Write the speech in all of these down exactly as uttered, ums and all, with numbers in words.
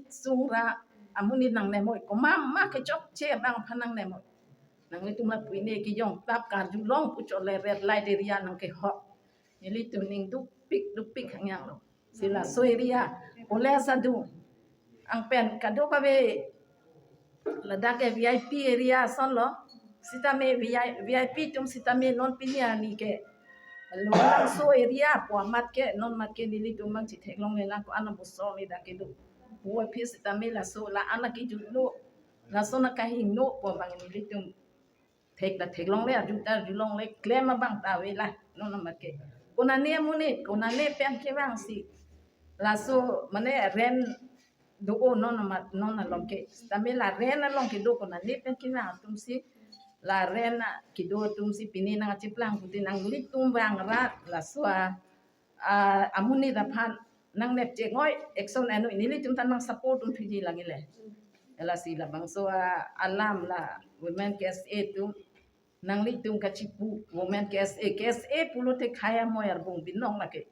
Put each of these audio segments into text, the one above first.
Sungra amonit nang nemoi, komama kechokche abang aphan nang nemoi. Nanglitum lapu pine kejong tap karjulong puchot le red light area nangkehok. Nelitum ning dukpik dukpik hangyang lo. Si laso area, college adung. Angpen kadokave ladak ke V I P area asonlo. Sitame V I, V I P atum sitame non pini arni ke Lorulangso area pu amat ke non mat ke nelitum abang chetheklongle lang ko-an abosor ni dak kedo. Pu aphi sitame laso la-an akejutlo, laso nangkahingno pu abang nelitum thek ta theklongle, arju ta arjulongle, klem abang ta ave la non amat ke. Konane amonit, konane pen kevangsi laso mane rent do-o non amat, non along ke. Sitame la rent along kedo konane pen kevang atumsi, la rent kedo atumsi pini nangchiplang pute nanglitum vangra laso a, ah, amonit aphan nangnep chengoi, action enoi, nelitum ta nang support un thuji lagi le. Lasi labangso a, alam la Women K S A atum, nanglitum kachipu, Women K S A, K S A pulote khei amoi arbung binong lake.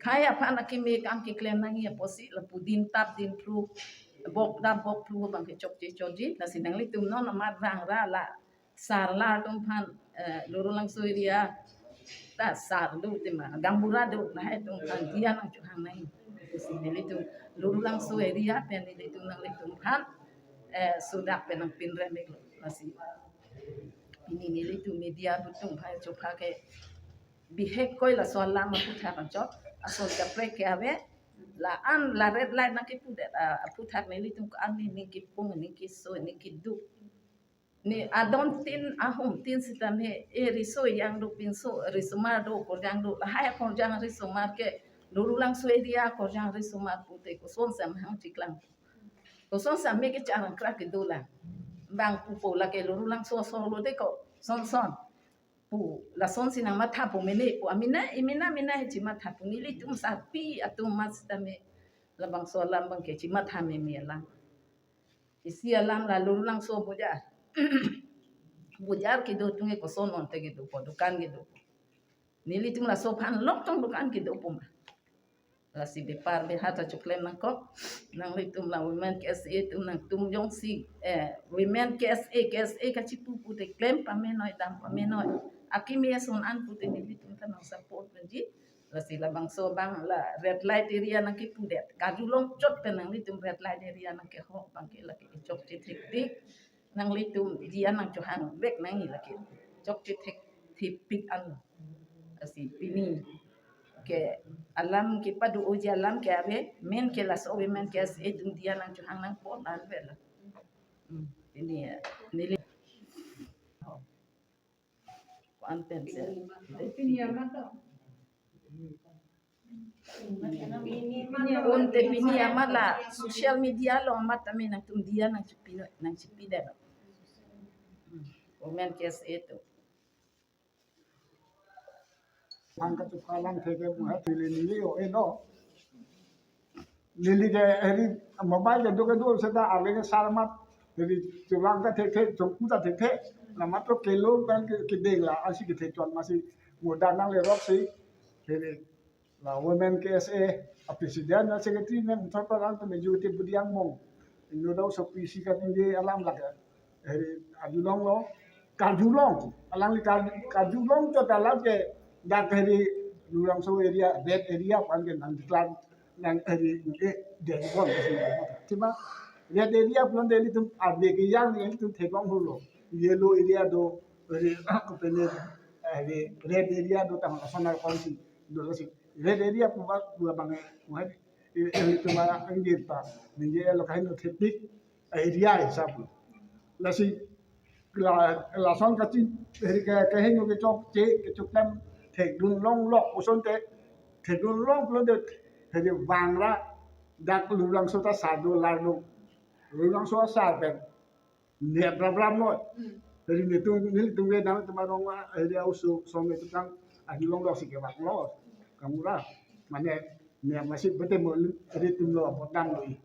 Khei aphan akimi kam keklem nangji apotsi lapu din tap din phru, bok tap bok phru abang ke chokche chokji. Lasi nanglitum non amat vangra la sarlar atum aphan, eh, Lorulangso area ta sar do tema, gaonbura do, lahai atum aphan diya nangchohang nangji. Pusi nelitum Lorulangso area pen nelitum nanglitum aphan, eh, sodak pen nangpinrem iklo. Lasi pini nelitum media atum aphan chopha ke bihek koi laso alam aphuthak anchot, ason kaprek ke ave, la-an la red light nangkepudet, ah, aphuthak nelitum ko-an ni ning kipung, ning keso, ning keduk. Ne adon tin ahum tin sitame e riso yang do, pinso risomar do, korjang do, lahai korjang risomar ke Lorulangso area korjang risomar pute kosonsi mahang chiklang. Kosonsi me kecharangkrak kedo la. Bang pupo lake Lorulangso asor lo de ko, son son. Pu, lasonsi nangmatha pu mene pu, amena, imena, mena chimatha pu, nelitum sarpi atum amat sitame labangso alam abang ke chimatha meme alam. Isi alam la Lorulangso bojar. Bojar kedo atum ke koson onte kedopo, dukan kedopo. Nelitum laso aphan longtong dukan kedopo ma. Lasi bepar beha ta choklem nangkok. Nanglitum la Women K S A atum nangtum jongsi, eh, Women K S A, K S A kachipu pute klem pamenoi, dam pamenoi. Akimi ason an pute nelitum ta nang support nangji. Lasi labangso abang la red light area nangkepudet. Karjulong chot pen nanglitum red light area nangkehok abang ke lake chokche thektik. Nanglitum diya nangchohang vek nangji lake. Chokche thek thipik an. Lasi pini ke alam kepado-oji alam ke ave, men ke laso ave, men ke lasi atum diya nangchohang nangpo dan vek la. Hmm, pini ya. Neli. Ko-an pen se. Pini ya mato. Unte pini amat la social media along amat tame nangtum diya nangchipi, nangchipidet. Hmm. Women K S A atum. Thang kachuphalang theke muha thili neli o eno. Neli ke eri mobile kedo kedo seta arleng sar amat. Eri chulang ta thekthe, chongku ta thekthe. Lamat to kelo kan ke, kedeng la, ansi kethe chon masi muda nanglerok si. Eri la Women K S A a president, a secretary ne muthot parang to meju te budiang mong. Inut aso pisi ka tinggi alam lake. Eri arjulonglo, karjulong. Alangli kar-, karjulong chot alam ke dak eri Lorulangso area, red area pu an ke nang declare nang eri ke deng bon. Tima red area pulote ilitum ave ke yang ilitum theklong holo. Yellow area do, eri kopene, eri red area do tang asana konsi do lasi. Red area pu ba, pu abang, eh, pu hai, eh, eh, ilitum anggir ta. Ningje lo kahin lo thepik, eh, area hisap lo. Lasi, la, lason kachin, eri ke, kahin lo kechokche, kechoklem, thekdun longlok, kosonte, thekdun long pulote, eri vangra, dak Lorulangso ta sar do lar do. Lorulangso asar pen, ne bra bra mo. Hmm. Eri netum, nelitum ke nangtum arong, eri aso, som netum tang, arjulonglo si kevang lo. Kamura, mane, ne masi bete mo, eri tum lo, bodam lo i.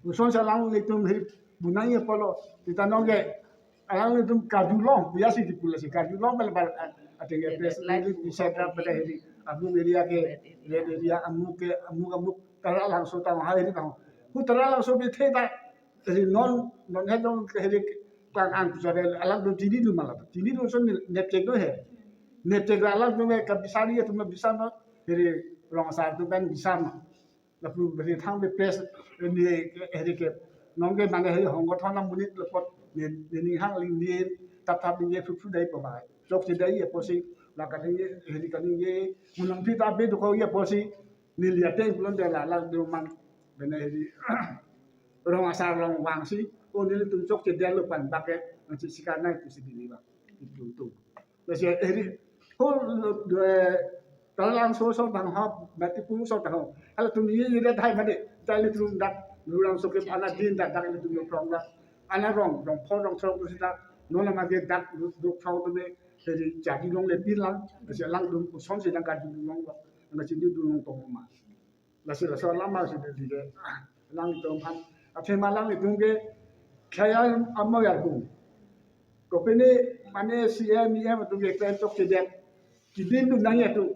Kosonsi alanglitum hi bunang ye polo, tita nong ke, alanglitum karjulong, biasi di pula si karjulong bel bal, ateng ke press release bisa dra pada eri, abu area ke, red area, amu ke, amu, amu, tara langso tang hai eri tang. Hu Taralangso bithe ta, heri non, non he dong heri klang ang kuchare alang dong chini dun mala. Chini dun son nepchek do he. Nepchek la alang dong he kabisari atum la bisar ma, heri rong asar atum pen bisar ma. Lapu heri thang be press ni heri ke nong ke mane heri hong ko thon amonit lapot ni ni hang ling ni tap tap ni phu phu dai pa bai. Chokche dai apotsi la ka ni heri ka ni munang phi ta be do ko apotsi neli ateng pulon de la la do man bene heri rong asar along vangsi o nelitum chokche delo pan bak ke nang si sikar nai pusi dili ba. Itu tu. Lasi heri ho do Taralangso so bang ha bati pu so ta ho. Halatum ye ye dai made. Tali tum dak Taralangso ke ana din dak dak ilitum yo prong dak. Ana rong rong pho rong throk tu sita nona ma ke dak du prong tu be heri jadi long le pin lang. Lasi alang dun kuson si dang ka dun long ba. Nang si dun long tong ma. Lasi laso alam ma si dun di ke. Alang tum han. Athema alanglitum ke khaya amo ya tum. Kopine mane C M, E M atum ke klem chokche det. Kidin dun nang ya tum.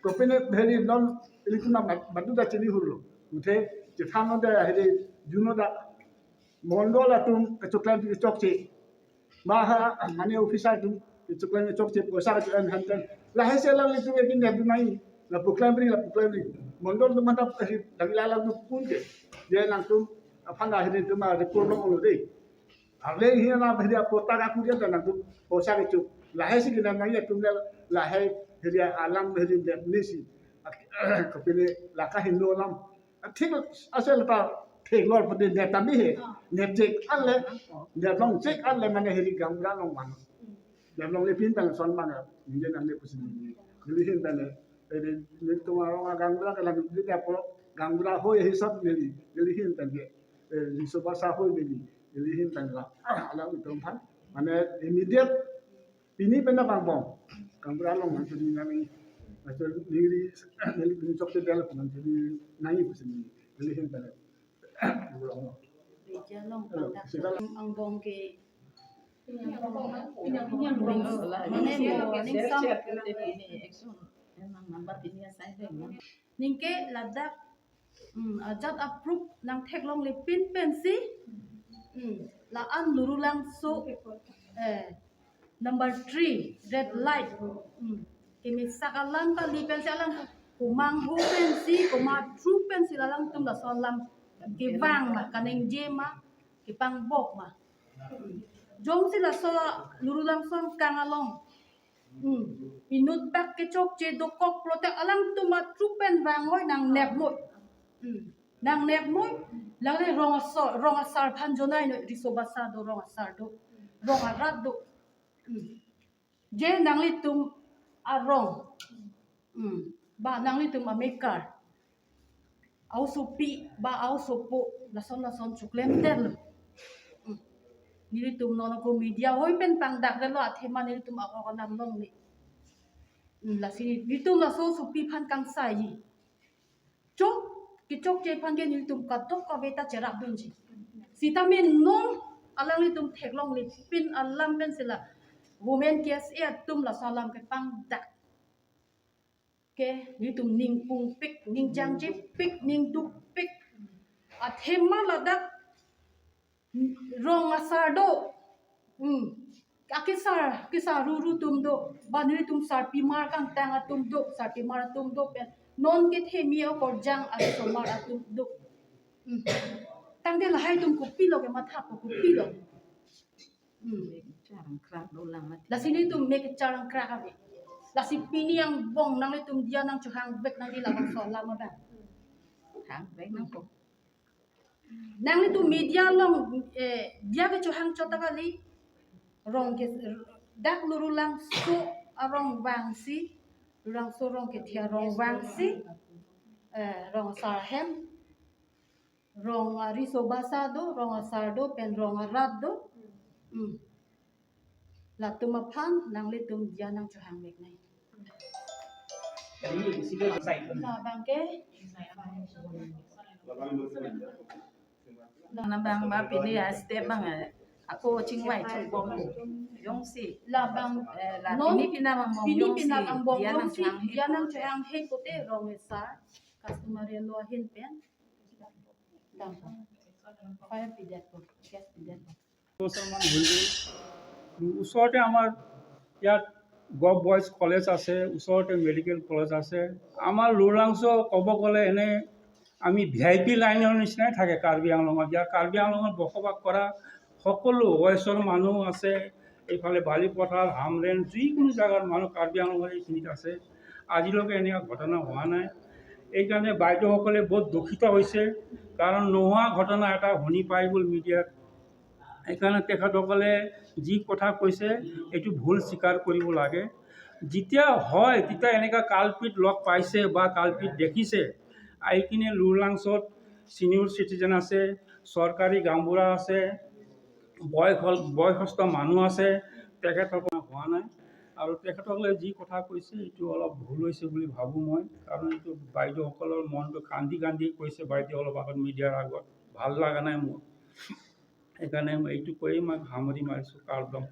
Kopine heri non ilitum na badu da chini hurlo. Uthe chethang da heri juno da mondol atum kechoklem chokche. Maha mane officer atum kechoklem chokche poisa kechoklem hanten. Lahai si alanglitum ke nep dun nai. Lapu klem ri, lapu klem ri. Mondol atum mata heri dagila alang atum pun ke. Ye nangtum aphan heri tum report long lo de. Arle hi na heri apota ka kurian ta nangtum poisa kecho. Lahai si kina nang ya tum le lahai heri alam heri dep ni si. Kopine laka hin lo alam. Thik asel ta thik lor pute dep tami he. Dep chek ale. Dep long chek ale mane heri gaonbura long man. Dep long le pin tang son man. Nje nang le pusi ni. Neli hin tang le. Heri nelitum arong gaonbura ke lang ni dep pro. Gaonbura hoi hisab neli. Neli hin tang ke. Eh, Riso Basa hoi neli. Neli hin tang la. Alanglitum aphan. Mane immediate pini pen na bang bong. Gaonbura along nang chini nangji. Master ningri neli pini chokche del nang chini nangji pusi neli. Neli hin tang. Beja long. Hello, pangdak sila. Angbong ke. Mane mo ning sam. Ningke ladak, hmm, ajat approve nang theklongle pin pensi, hmm, la-an Lurulangso, eh, number three, red light. Hmm. Kemesak alam kali pensi alang komang ho pensi, komat through pensi la alangtum laso alam kevang ma, kaningje ma, kepangbok ma. Jongsi laso Lurulangso angkang along. Hmm. Inut bak kechokche dokok plotek alangtum a through pen vang hoi nang nep mut. Hmm. Nang nep mut, langle rong asar, rong asar aphan jonai no, Riso Basa do, rong asar do, rong arat do. Hmm. Je nanglitum arong. Hmm. Ba nanglitum amekar. Aosopi, ba aosopo, lason lason choklemdetlo. Hmm. Nelitum non ako media hoi pen pangdakdetlo athema nelitum ako kanam longle. Hmm, lasi nelitum laso aosopi aphan kangsai. Chok, kechokche aphan ke nelitum kadokave ta cherap dunji. Sitame non alanglitum theklongle pin alam pensi la women K S A atum laso alam kepangdak ke nelitum ning pungpik, ning jangjepik, ning dukpik. Athema ladak rong asar do. Hmm. Akesar, kesar ruru atum do. Ba nelitum sarpimar kangtang atum do, sarpimar atum do pen. Non kethemi akorjang asomar atum do. Hmm. Tangte lahai atum kopilo kemathapo, kopilo. Hmm. Charang krak dolang mati. Lasi nelitum mek charang krak ave. Lasi pini angbong nanglitum diya nangchohang vek nangji labangso alam abang. Hang vek nangpo. Nanglitum media along, eh, diya kechohang chot ta kali. Rong ke dak Lurulangso arong vangsi, Lurulangso rong kethe arong vangsi, eh, rong asar ahem, rong a Riso Basa do, rong asar do, pen rong arat do. Hmm. Latum aphan nanglitum diya nangchohang vek nai. Labang ke. Nang bang ba pini a step bang, eh, ako chingvai chungbom. Jongsi. Labang, eh, la non pini pina bang bom pini jongsi, pina bang bom diya jongsi, nangchohang diya nangchohang he kote rong asar, customary law ahin pen. Fire পিডিয়াত, কেছ পিডিয়াত। বছৰমান হৈ গ'ল। ওচৰতে আমাৰ ইয়াত gov boys college আছে, ওচৰতে medical college আছে। আমাৰ লুৰলাংচ' ক'ব গ'লে এনে আমি ভি আই পি লাইনৰ নিচিনাই থাকে কাৰ্বি আংলঙত। ইয়াৰ কাৰ্বি আংলঙত বসবাস কৰা সকলো ৱেষ্টৰ মানুহ আছে, এইফালে বালিপথাৰ, হামৰেণ, যিকোনো জাগাৰ মানুহ কাৰ্বি আংলঙত এইখিনিত আছে। আজিলৈকে এনেকুৱা ঘটনা হোৱা নাই। এইকাৰণে বাইদেউসকলে বহুত দুখিত হৈছে, কাৰণ নোহোৱা ঘটনা এটা শুনি পাই গ'ল মিডিয়াত। সেইকাৰণে তেখেতসকলে যি কথা কৈছে, এইটো ভুল স্বীকাৰ কৰিব লাগে। যেতিয়া হয়, তেতিয়া এনেকুৱা কালপিত লগ পাইছে বা কালপিত দেখিছে, আহি কিনে লুৰলাংচত ছিনিয়ৰ চিটিজেন আছে, চৰকাৰী গাঁওবুঢ়া আছে, বয়স-, বয়সস্থ মানুহ আছে, তেখেতসকল হোৱা নাই। আৰু তেখেতসকলে যি কথা কৈছে, এইটো অলপ ভুল হৈছে বুলি ভাবোঁ মই, কাৰণ এইটো বাইদেউসকলৰ মনটো কান্দি কান্দি কৈছে, বাইদেউ অলপ আগত মিডিয়াৰ আগত, ভাল লগা নাই মোৰ। সেইকাৰণে মই এইটো কৈয়ে মই সামৰি মাৰিছোঁ, কাৰ্ডম।